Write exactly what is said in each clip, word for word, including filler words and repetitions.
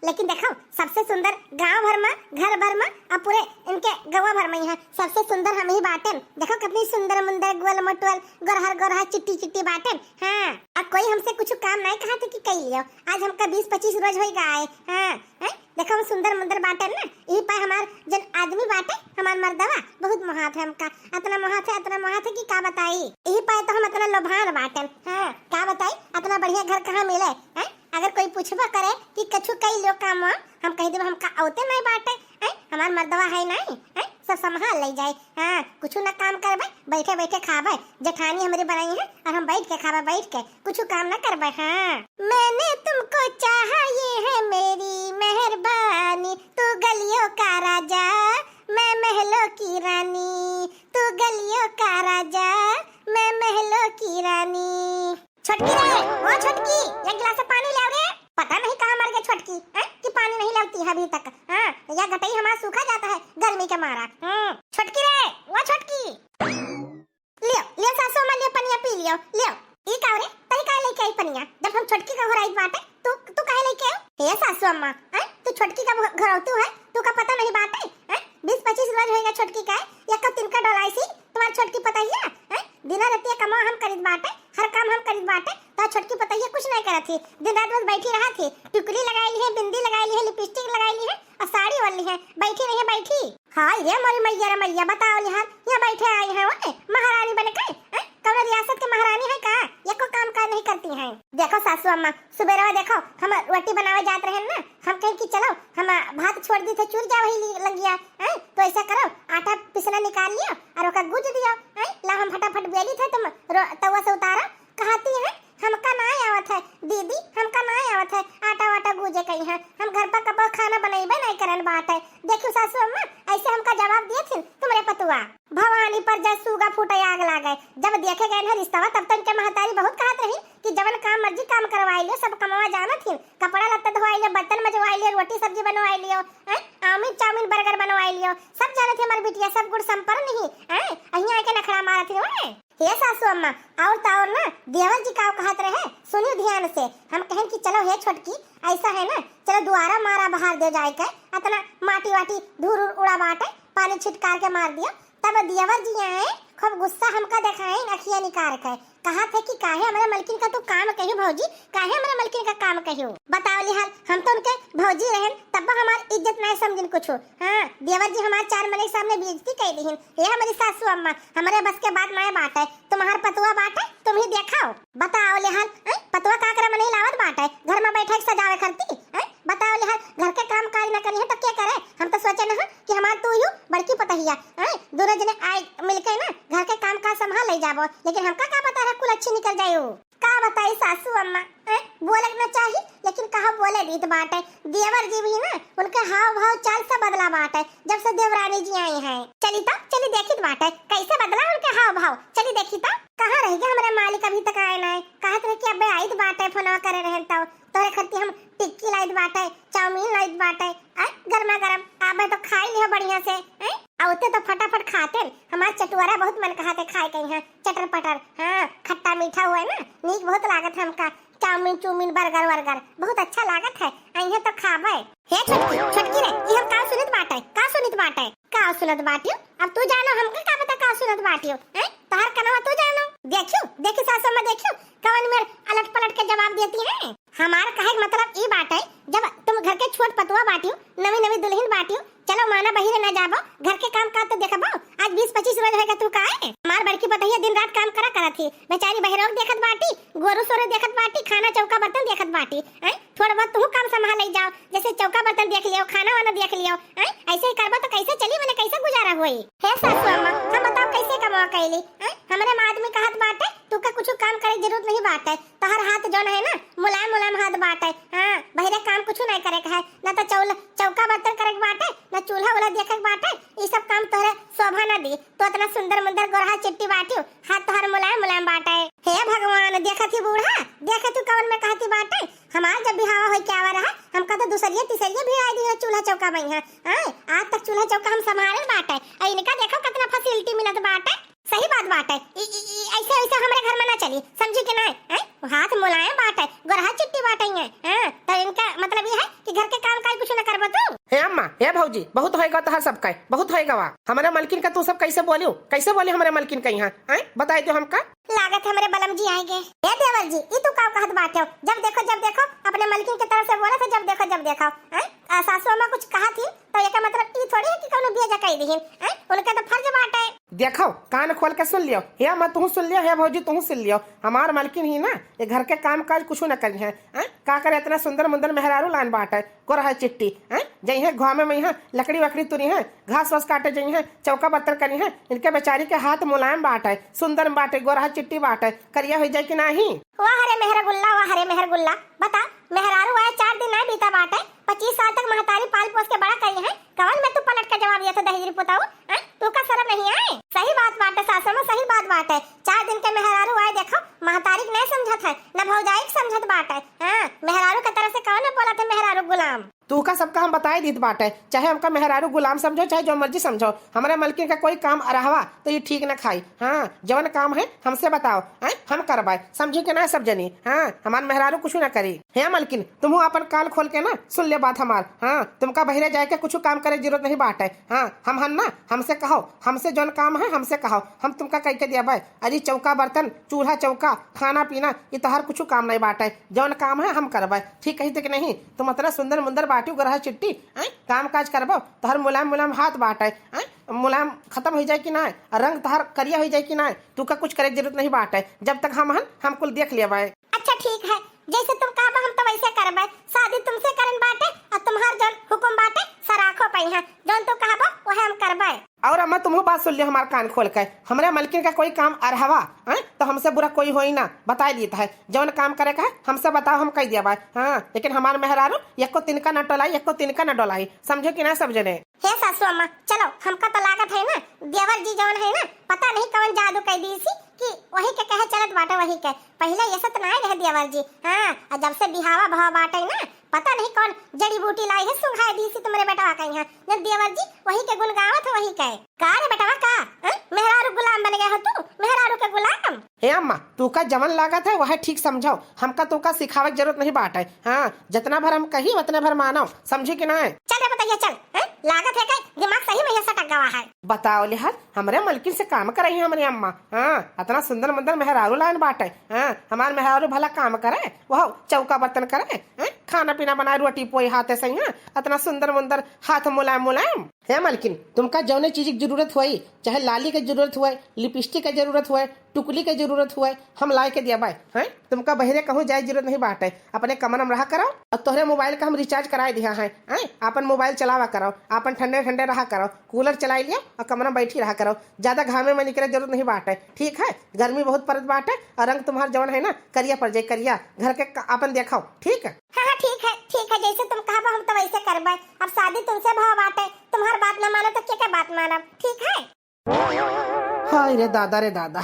लेकिन देखो, सबसे सुंदर गांव भर में, घर भर में, और पूरे इनके गवा भर में ही है, सबसे सुंदर हम ही बाटेन। देखो, कितनी सुंदर मुंदर, गोल मटोल, गोरहर गोरहर, चिट्टी चिट्टी बाटेन। हाँ, और कोई हमसे कुछ काम नहीं कहा थे कि कई लियो। आज हमका बीस पच्चीस रोज होई गए। हाँ, हैं? देखो, हम सुंदर मुंदर बाटेन ना, यही पाए हमार जन आदमी बाटे, हमार मर्दवा, बहुत मोहात है हमका, इतना मोहात है, इतना मोहात है कि का बताई। यही पाए तो हम इतना लोभान बाटेन। हाँ, का बताई, इतना बढ़िया घर कहाँ मिले, हैं? अगर कोई पूछबो करे कि कछु कई लियो काम वाम, हम कह देबे हमका औते नहीं बाटे, हैं? हमार मर्दवा है नहीं, हैं? सब संभाल ले जाए। हाँ, कुछ ना काम करबे, बैठे बैठे खाबे। जेठानी हमरे बनाई है और हम बैठ के खाबे, बैठ के, कुछ काम ना करबे। हाँ, मैंने तुमको चाहा, ये है मेरी मेहरबानी, तू गलियों का राजा, मैं महलों की रानी, तू गलियों का राजा, मैं महलों की रानी। छोटकी रे, ओ छोटकी, एक गिलास पानी ले आओ रे। पता नहीं कहाँ मर गई छोटकी, हैं, कि पानी नहीं लावती है अभी तक। हाँ, या गटई हमारा सूखा जाता है गर्मी के मारा। हम्म, छोटकी रे, ओ छोटकी। लियो, लियो सासू अम्मा, लियो पनिया पी लियो, लियो। ई का रे, तई काहे लेके आई पनिया? जब हम छोटकी का घोराइत बाटे, तू, तू काहे लेके आयो? हे सासू अम्मा, हैं, तू छोटकी का घोरावतू है, तू का पता नहीं बाटे, हैं? बीस पच्चीस रोज होएगा छोटकी का, या का तिनका डोलाई सी, तुम्हार छोटकी पतहिया, हैं? दिना रतिया कमावा हम करित बाटे, हर काम हम करित बाटे, तो छोटकी पतहिया कुछ नहीं करत ही, दिन रात बस बैठी रहत ही, टिकुली लगाई ली है, बिंदी लगाई ली है, लिपस्टिक लगाई ली है और साड़ी ओढ़ ली है, बैठी रही है, बैठी। हाय रे मोरी मैया रे मैया, बताओ लिहाल, यहाँ बैठे आई है ओए, महारानी बन के, हैं? कौनो रियासत के महारानी है का? एको काम काज नहीं करती हैं। देखो सासू अम्मा, सुबेरवा देखो, हम रोटी बनावे जात रहे ना, हम कहेन कि चलो, हम भात छोड़ दी थे, चूर जाओ वही लंगिया, हैं? तो ऐसा करो, आटा पिसना निकाल लियो और ओका गूंज दियो, हैं? ला हम फटाफट बेली थे, तुम रो-, तवा से उतारो। कहती है, हमका ना आवत है दीदी, हमका ना आवत है आटा वाटा गूंजे कहीं है, हम घर पर कबो खाना बनैबे नहीं करन बाटे। देखियो सासू अम्मा, ऐसे हमका जवाब दिए थिन तुमरे पतुआ। भवानी पर जय सूगा फूटे आग लागे। जब देखे गए हैं रिश्तवा, तब तो इनके महतारी बहुत कहत रही कि जवन काम मर्जी काम करवाई लियो, सब कमवा जानत हिन, कपड़ा लत्ता धोवाई लियो, बर्तन मजवाई लियो, रोटी सब्जी बनवाई लियो, हैं? आउमीन चाउमीन बर्गर बनवाई लियो, सब जानत है हमारी बिटिया, सब गुण संपन्न ही, हैं? अहिया आके नखड़ा मारत ही, हैं? हे सासू अम्मा, और तो और ना, देवर जी का कहत रहे, सुनियो ध्यान से। हम कहेन कि चलो हे छोटकी, ऐसा है ना, चलो दुआरा मारा बहार दे जाए के, इतना माटी वाटी धूर उड़ उड़ा बाटे, पानी छिटकार के मार दियो। तब देवर जी आए, खूब गुस्सा हमका देखाइन, अखिया निकार के, कहा थे कि काहे हमरे मलकिन का तू काम कहियो भौजी, काहे हमरे मलकिन का काम कहियो? बताओ लिहाल, हम तो उनके भौजी रहन, तब हमार इज्जत नहीं समझिन कुछ। हाँ, देवर जी हमार चार मनई सामने बेइज्जती कर दीहिन। ए हमारी सासू अम्मा, हमरे बस के बात नहीं बाटे, तुम्हार पतुआ बाटे, तुम ही देखाओ। बताओ लिहाल, हैं? पतुआ का करे मनई लावत बाटे, घर में बैठे के सजावे करती, हैं? बताओ लिहाल, घर के काम काज न करी है तो के करे? हम तो सोचे न हो कि हमार तू यू बड़की पतहिया, हैं? दोनों जने आए मिलके ना घर के काम काज संभाल ले जाबो, लेकिन हमका का पता है कुल अच्छी निकल जाए। का बताई सासू अम्मा, हैं? बोले के ना चाही, लेकिन कहा बोले दीत बाटे। देवर जी भी ना, उनके हाव भाव चाल से बदला बाटे, जब से देवरानी जी आई हैं। चली तो, चली देखित बाटे, कैसे बदला उनके हाव भाव। चली देखी तो, कहाँ रह गए हमारे मालिक, अभी तक आए ना है। कहत रहे कि अबे आइत बाटे, फोनवा करे रहे तो, तोहरे खरती हम टिक्की लाइत बाटे, चाउमीन लाइत बाटे, आ, गर्मा गर्म, आबे तो खाई लिहो बढ़िया से, हैं? आ उते तो फटाफट खाते न, हमार चटुआरा बहुत मन कहाते खाए के यहाँ, चटर पटर, हाँ, खट्टा मीठा हुआ है ना, नीक बहुत लागत है हमका, चाउमीन चूमीन, बर्गर वर्गर, बहुत अच्छा लागत है, अइहे तो खाबे। हे छोटकी, छोटकी रे, ई हम का सुनित बाटे, का सुनित बाटे? का सुनत बाटियो? अब तू जानो, हमका का पता का सुनत बाटियो, हैं? तोहार कनवा तू जानो। देखियो, देखियो सासू अम्मा, देखियो, कवन मेर अलट पलट के जवाब देती हैं। हमार कहे के मतलब ई बाटे, जब तुम घर के छोट पतुआ बाटियो, नवी नवी दुल्हन बाटियो, चलो माना बहिरे ना जाबो, घर के काम काज तो देखबो। आज बीस पच्चीस रोज होएगा तू काहे? हमार बड़की पतहिया दिन रात काम करा करत ही, बेचारी बहिरोक देखत बाटी, गोरू सोरे देखत बाटी, खाना चौका बर्तन देखत बाटी, हैं? थोड़ा बहुत तू काम संभाल ले जाओ, जैसे चौका बर्तन देख लियो, खाना वाना देख लियो, हैं? ऐसे ही करबो तो कैसे चली, मने कैसे गुजारा होई? हे सासू अम्मा, हम बताओ कैसे कमावा कैली, हैं? हमरे में आदमी कहत बाटे, तू का कुछ काम करे जरूरत नहीं बाटे, तोहर हाथ जौन है ना, मुलायम मुलायम हाथ बाटे, हाँ, बहिरे काम कुछ नहीं करे के है, ना तो चौल-, चौका बर्तन करे के बाटे, ना चूल्हा उल्हा देखे के बाटे, ई सब काम तोहरे शोभा ना दी। तो इतना सुंदर मुंदर गोरहा चिट्टी बाटियो, हाथ तोहर मुलायम मुलायम बाटे। हे भगवान, देखत ही बूढ़ा, देखत ही कवन में कहती बाटे। हमार जब बिहावा होई के आवा रहा, हमका तो दूसरिया तीसरिया भिड़ाई दी है चूल्हा चौका में है। आय, आज तक चूल्हा चौका हम संभाले बाटे। आ इनका देखो कितना फैसिलिटी मिलत बाटे। सही बात बाटे। ई, ई, ई, ऐसे, ऐसे हमरे घर में ना चली, समझी कि नहीं? हैं? हाथ मुलायम बाटे, गोरहा चिट्टी बाटे हैं। हाँ, तो इनका मतलब ये है कि घर के काम काज कुछ न करबो तू? हे अम्मा, हे भौजी, बहुत होइगा तोहार सबका, बहुत होइगा वा। हमरे मलकिन का तू सब कैसे बोलियो, कैसे बोली हमरे मलकिन का यहाँ, हैं? बताई दियो हमका। लागत है हमरे बलम जी आएंगे। हे देवर जी, ई तू का कहत बाटे हो? जब देखो, जब देखो, अपने मलकिन के तरफ से बोलत है, जब देखो, जब देखो, हैं? आ, सासू अम्मा कुछ कहा थी, तो एकर मतलब ई थोड़ी है कि कौनो बेजा कह दीहिन, हैं? उनके तो फर्ज बाटे। देखो, कान खोल के सुन लियो, हे अम्मा तू सुन लियो, हे भौजी तू सुन लियो, हमार मलकिन ही ना, ये घर के काम काज कुछ न करी है, हैं? का करे इतना सुंदर मुंदर मेहरारू लान बाटे, गोरहा चिट्टी, हैं? जइहें घामे में यहाँ लकड़ी वकड़ी तुरी हैं, घास वास काटे जइहें, चौका बर्तन करी हैं, इनके बेचारी के हाथ मुलायम बाटे, सुंदर बाटे, गोरहा चिट्टी बाटे, करिया हो जाए कि नाही? वाह रे मेहरगुल्ला, वाह रे मेहरगुल्ला, बता, मेहरारू आए चार दिन नहीं बीता बाटे, पच्चीस साल तक महतारी पाल पोस के बड़ा करी है, कवन में तू पलट के जवाब दिया था दहेजरी पुताऊ? हैं? तू का शर्म नहीं आए? सही बात बाटे सासू में, सही बात बाटे। चार दिन के मेहरारू आए देखो, महतारी के नहीं समझत है, न भौजाई के समझत बाटे। हाँ, मेहरारू के तरफ से कौन बोलत है मेहरारू गुलाम? तू का सबका हम बताए दीत बाटे, चाहे हमका मेहरारू गुलाम समझो, चाहे जो मर्जी समझो, हमरे मलकिन का कोई काम अरहवा तो ये ठीक न खाई। हाँ, जवन काम है हमसे बताओ, हैं? हम करबाए, समझी के ना सब जनी। हाँ, हमार मेहरारू कुछ ना करी। हे मलकिन, तुमहू आपन कान खोल के ना सुन ले बात हमार। हाँ, तुमका बहिरे जाए के कुछ काम करे जरूरत नहीं बाटे। हाँ, हम हन ना, हमसे कहो, हमसे जौन काम है हमसे कहो, हम तुमका कह के दिया भाई। अरे चौका बर्तन, चूल्हा चौका, खाना पीना, ये तोहर कुछ काम नहीं बाटे। जौन काम है हम करबे, ठीक कही थे कि नहीं? तुम इतना सुंदर मुंदर बाटी गोरहा चिट्टी, हैं? काम काज करबो, तोहर मुलायम मुलायम हाथ बाटे, हैं? मुलायम खत्म हो जाए कि ना, रंग तोहर करिया हो जाए कि ना, तू का कुछ करे के जरूरत नहीं बाटे। जब तक हम हन, हम कुल देख लेबे। अच्छा ठीक है, जैसे तुम कहबो हम तो वैसे करबे। शादी तुमसे करन बाटे और तुम्हार जौन हुकुम बाटे सराखो पे है, जौन तू कहबो वह हम करबे। और अम्मा तुमहू बात सुन लियो हमार कान खोल के, हमरे मलकिन का कोई काम अरहवा, हैं? तो हमसे बुरा कोई होई ना, बताई दीत है, जौन काम करे का है हमसे बताओ, हम कह दिया बाय। हाँ, लेकिन हमार मेहरारू एको तिनका न डोलाई, एको तिनका न डोलाई, समझो कि ना सब जने? हे सासू अम्मा, चलो, हमका तो लागत है ना, देवर जी जौन है ना, पता नहीं कौन जादू कह दी इसी कि वही के कहे चलत बाटे, वही के। पहले ये सब तो ना रहे देवर जी। हाँ, और जब से बिहावा भाव बाटे ना, पता नहीं कौन जड़ी बूटी लाई है, सुंघाए दी इसी तुम्हारे बेटवा का यहाँ। जब देवर जी वही के गुण गावत है, वही के। का रे बेटवा, का? हाँ? मेहरारू गुलाम बन गए हो तू, मेहरारू के गुलाम? हे अम्मा, तू का जवन लागत है वह ठीक समझाओ, हमका तू का सिखावे के जरूरत नहीं बाटे। हाँ, जितना भर हम कही उतने भर मानो, समझी कि ना? चल रे बतैया चल, हैं? लागत है का दिमाग सही में ये सटक गवा है। बताओ लिहाज, हमरे मलकिन से काम कराई हमरे अम्मा। हाँ, इतना सुंदर मुंदर मेहरारू लाइन बाटे। हाँ, हमार मेहरारू भला काम करे, वह चौका बर्तन करे, हैं? खाना पीना बनाए, रोटी पोई हाथे से, हाँ, इतना सुंदर मुंदर हाथ मुलायम मुलायम। हे मलकिन, तुमका जौने चीज की जरूरत होई, चाहे लाली के जरूरत होए, लिपस्टिक के जरूरत होए, टुकली के जरूरत होए, हम लाए के दिया बाय, हैं? तुमका बहिरे कहूँ जाए जरूरत नहीं बाटे, अपने कमरा में रहा करो और तोहरे मोबाइल का हम रिचार्ज कराए दिया है, हैं? आपन मोबाइल चलावा करो, आपन ठंडे ठंडे रहा करो, कूलर चलाई लियो और कमरा में बैठी रहा करो, ज्यादा घामे में निकले जरूरत नहीं बाटे, ठीक है? गर्मी बहुत पड़त बाटे और रंग तुम्हार जवन है ना करिया पड़ जाए, करिया। घर के क-, आपन देखो, ठीक है? हाँ, हाँ, ठीक है, ठीक है, जैसे तुम कहबो हम तो वैसे करबे। अब शादी तुमसे भवा बाटे, तुम्हार बात ना मानो तो के के बात मानब, ठीक है? हाय रे दादा रे दादा,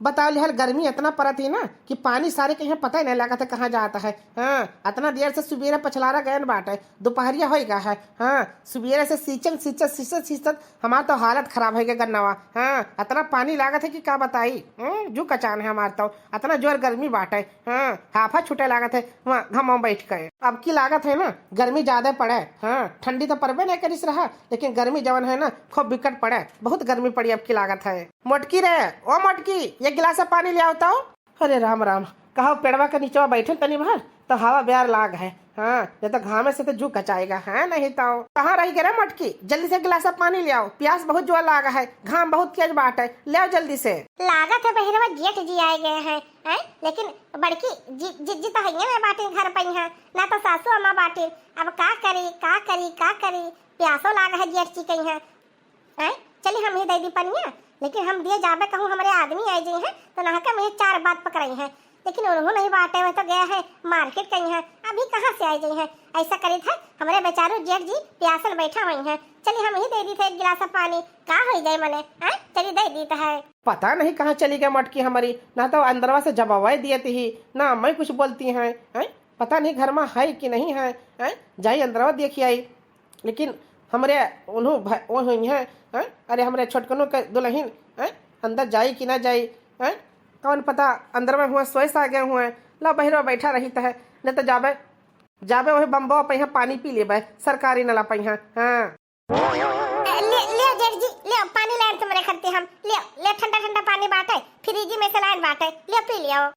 बताओ लिहाल गर्मी इतना पड़त ही ना कि पानी सारे के यहाँ पता ही नहीं लागत है कहाँ जात है। हाँ, इतना देर से सुबेरे पछलारा गयन बाटे, दोपहरिया होई गा है। हाँ, सुबेरे से सींचन सींचत सींचत सींचत हमार तो हालत खराब होई गा गन्नवा। हाँ, इतना पानी लागत है कि का बताई, हम्म, जू कचान है हमार तो, इतना जोर गर्मी बाटे। हाँ, हाफा छूटे लागत है वहाँ घाम में बैठ के। अब की लागत है ना गर्मी ज्यादा पड़े। हाँ, ठंडी तो पड़बे नहीं करिस रहा, लेकिन गर्मी जवन है ना खूब बिकट पड़े, बहुत गर्मी पड़ी अब की लागत है। मोटकी रे, ओ मोटकी, एक गिलास पानी ले आओ तो। अरे राम राम, कहो पेड़वा के नीचवा बैठे तनी भर तो हवा ब्यार लाग है। हाँ, ये तो घामे से तो जू कचाएगा है नहीं तो। कहाँ रही गे रे मोटकी, जल्दी से गिलास पानी ले आओ, प्यास बहुत जोर लाग है, घाम बहुत तेज बाटे, ले आओ जल्दी से। लागत है बहिरवा जेठ जी आए गए हैं, हैं? लेकिन बड़की जी, जिज्जी तो हइये में बाटिन घर पे यहाँ, ना तो सासू अम्मा बाटिन। अब का करी, का करी, का करी? प्यासो लाग है जेठ जी के यहाँ। हैं? चली हम ही दे दी पनिया, लेकिन हम दिए जाबे कहूँ हमरे आदमी आए जइहें तो नहका में चार बात पकड़ई हैं, लेकिन उनहू नहीं बाटे, वह तो गया है मार्केट के यहाँ, अभी कहाँ से आए जइहें? ऐसा करी था हमरे बेचारू जेठ जी प्यासल बैठा हुई हैं, चली हम ही दे दी थे एक गिलास पानी, का हो जाए मने, हैं? चली दे दी तो है। पता नहीं कहाँ चली गई मटकी हमारी, ना तो अंदरवा से जवाब दिए थी, ना मैं कुछ बोलती हैं, हैं? पता नहीं घर में है कि नहीं है, हैं? जाई अंदरवा देखी आई। लेकिन हमरे उन्हों भ-, वो हुई हैं, हैं? अरे हमरे छोटकनों के दुल्हन, हैं? अंदर जाई कि ना जाई, हैं? कौन पता अंदर में हुआ सोए सा गए हुए, ला बहिरो बैठा रही है, नहीं तो जाबे। जाबे वही बम्बो पइहा पानी पी लेबे, सरकारी नला पइहा। हाँ। ले, ले जेठ जी, ले पानी लाइन तुम्हरे खरती हम, ले, ले ठंडा ठंडा पानी बाटे, फ्रिज में से लाइन बाटे, ले पी लियो।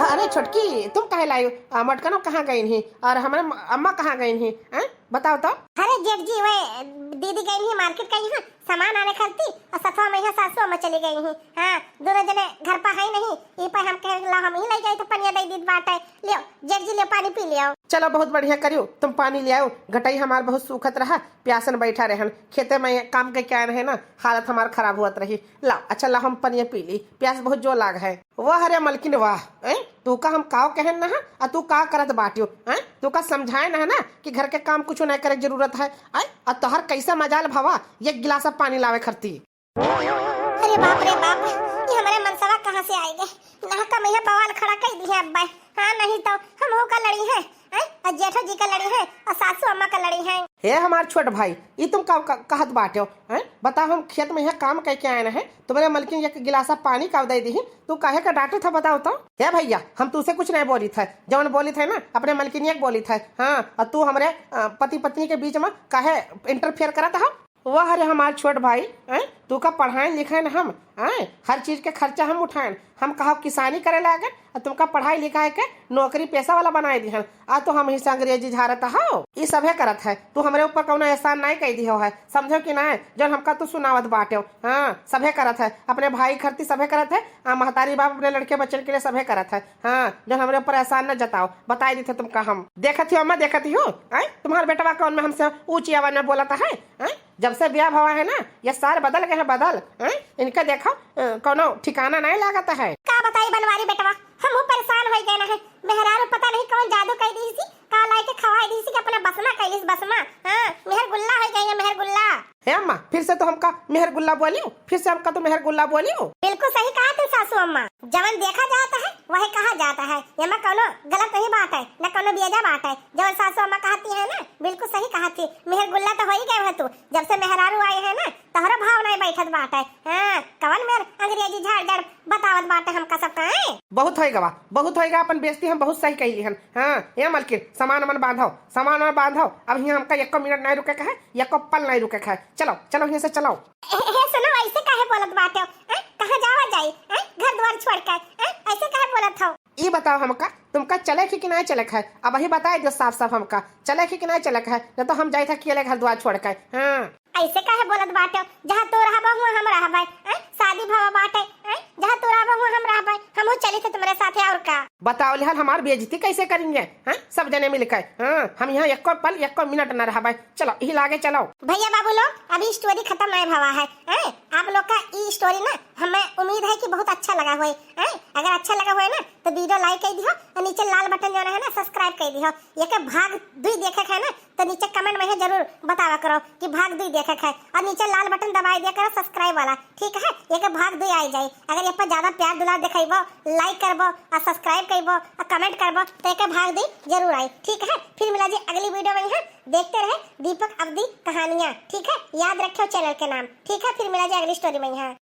अरे छोटकी, तुम काहे लायो? आ, मटकनो कहाँ गइन ही? और हमरे म-, अम्मा कहाँ गइन ही? हैं? बताओ तो। अरे जेठ जी, वे दीदी गइन ही मार्केट गइन ही, सामान आने खरती, और सथवा में यहाँ सासू अम्मा चली गइन ही। हाँ, दोनों जने घर पर है नहीं, ई पर हम कहे ला हम ही ले जाई तो पनिया दे दीत बाटे। लियो, जेठ जी लियो, पानी पी लियो। चलो, बहुत बढ़िया करियो, तुम पानी ले आयो। गटई हमार बहुत सूखत रहा, प्यासन बैठा रहन, खेते में काम के क्या है ना, हालत हमार खराब होत रही। लाओ, अच्छा लाओ, हम पनिया पी ली, प्यास बहुत जोर लाग है। वाह रे मलकिन वाह, हैं? तू का हम काव कहन ना, आ तू का करत बाटियो, हैं? तू का समझाए ना ना कि घर के काम कुछ नहीं करे के जरूरत है, हैं? आ तोहर कैसा मजाल भवा एक गिलास पानी लावे खरती। अरे बाप रे बाप, ये हमरे मनसवा कहाँ से आए गए? ना का मैं बवाल खड़ा कर दी है अब्बा। हाँ, नहीं तो हम का लड़ी है, हैं? और जेठो जी का लड़ी है और सासू अम्मा का लड़ी है। हे हमार छोट भाई, ई तुम का, का कहत बाट्यो, हैं? बताओ, हम खेत में यहाँ काम करके आए हैं, तुम्हरे मलकिन एक गिलासा पानी का दे दी, तू काहे का डांटत है बताओ तो? हे भैया, हम तुझसे कुछ नहीं बोली थे, जवन बोली थे ना अपने मलकिनिया के बोली थे। हाँ, और तू हमरे, अ, पति पत्नी के बीच में काहे इंटरफेयर करत है? वाह रे हमार छोट भाई, हैं? तू का पढ़ाएन लिखाएन हम, हैं? हर चीज के खर्चा हम उठाएन। हम कहा किसानी करे लागे, आ तुमका पढ़ाई लिखाई के नौकरी पेशा वाला बनाए दिहन। आ तो हम ही से अंग्रेजी झारत हो। ई सभे करत है, तू हमरे ऊपर कौनो एहसान नाई कई दिहो है, समझो कि नाई? जौन हमका तू सुनावत बाटे, हाँ, सभे करत है, अपने भाई खरती सभे करत है, आ महतारी बाप अपने लड़के बच्चन के लिए सभे करत है। हाँ, जौन हमरे ऊपर एहसान न जताओ, बताई दी थे तुमका हम। देखत ही हो अम्मा, देखत ही हो, आय? तुम्हार बेटवा कौन में हमसे ऊंची आवाज में बोलत है, आय? जब से ब्याह भवा है ना, ये सार बदल गए हैं, बदल। हैं? इनका देखो, अ, कौनो ठिकाना नहीं लागत है। का बताई बनवारी बेटवा, हमहू परेशान हो गए ना है। मेहरारू पता नहीं कौन जादू कर दी सी, का लाई के खवाई दी सी कि अपना बसमा कैलिस बसमा। हाँ, मेहर गुल्ला हो गई है, मेहर गुल्ला। हे अम्मा, फिर से तो हमका मेहर गुल्ला बोलियो, फिर से हमका तो मेहर गुल्ला बोलियो। बिल्कुल सही कहा तू सासू अम्मा, जवन देखा जाता है वही कहा जाता है, एमा कौनो गलत नहीं बात है, न कौनो बेजा बात है। जवन सासू अम्मा कहती है ना, बिल्कुल सही कहती। मेहर गुल्ला तो हो ही गए है तू, जब से मेहरारू आए है ना, तोहरो भाव नहीं बैठत बाटे। हाँ, कवन मेर अंग्रेजी झाड़ झाड़ बतावत बाटे हमका सबका, हैं? बहुत होइगा बा, बहुत होइगा, अपन बेइज्जती हम बहुत सही कइली हन। हाँ, ए मलकिन, सामान वामान बांधो, सामान वामान बांधो। अब हियाँ हमका एको मिनट नहीं रुके के है, एको पल नहीं रुके के है। चलो, चलो हियाँ से चलो। ए, ए, सुनो, ऐसे काहे बोलत बाटे हो? हैं? कहाँ जावा जाई? हैं? घर द्वार छोड़ के, हैं? ऐसे काहे बोलत हो? ई बताओ हमका, तुमका चले के कि नहीं चले के है? अब वही बताए दो साफ साफ हमका, चले के कि नहीं चले के है? न तो हम जाए था अकेले घर द्वार छोड़ के। हाँ। ऐसे काहे बोलत बाटे हो? जहाँ तू रहबा, हुआँ हम रहबे। हैं? शादी भवा बाटे, हैं? जहाँ तू रहबा, हुआँ हम रहबे। हमहू चली थे तुम्हरे साथे, और का? बताओ लिहाल हमार बेइज्जती कैसे करेंगे, हैं? सब जने मिलके, हाँ? हम यहाँ एको पल, एको मिनट न रहबे। चलो, यही लागे चलो। भैया बाबू लोग, अभी स्टोरी खत्म नहीं भवा है, हैं? आप लोग का ई स्टोरी ना, हमें उम्मीद है कि बहुत अच्छा लगा होए, हैं? अगर अच्छा लगा होए ना, तो वीडियो लाइक कर दिहो और नीचे लाल बटन जो है ना, सब्सक्राइब कर दिहो। ये के भाग दुई देखे के है ना, तो नीचे कमेंट में है जरूर बतावा करो कि भाग दुई देखे के है, और नीचे लाल बटन दबाई दिया करो सब्सक्राइब वाला, ठीक है? ये के भाग दुई आई जाए। अगर ये पर ज्यादा प्यार दुलार दिखाइबो, लाइक करबो और सब्सक्राइब करबो और कमेंट करबो, तो ये के भाग दुई जरूर आई, ठीक है? फिर मिला जी अगली वीडियो में, यहाँ देखते रहे दीपक अवधी कहानियाँ, ठीक है? याद रखो चैनल के नाम, ठीक है? फिर मिला जी अगली स्टोरी में, यहाँ।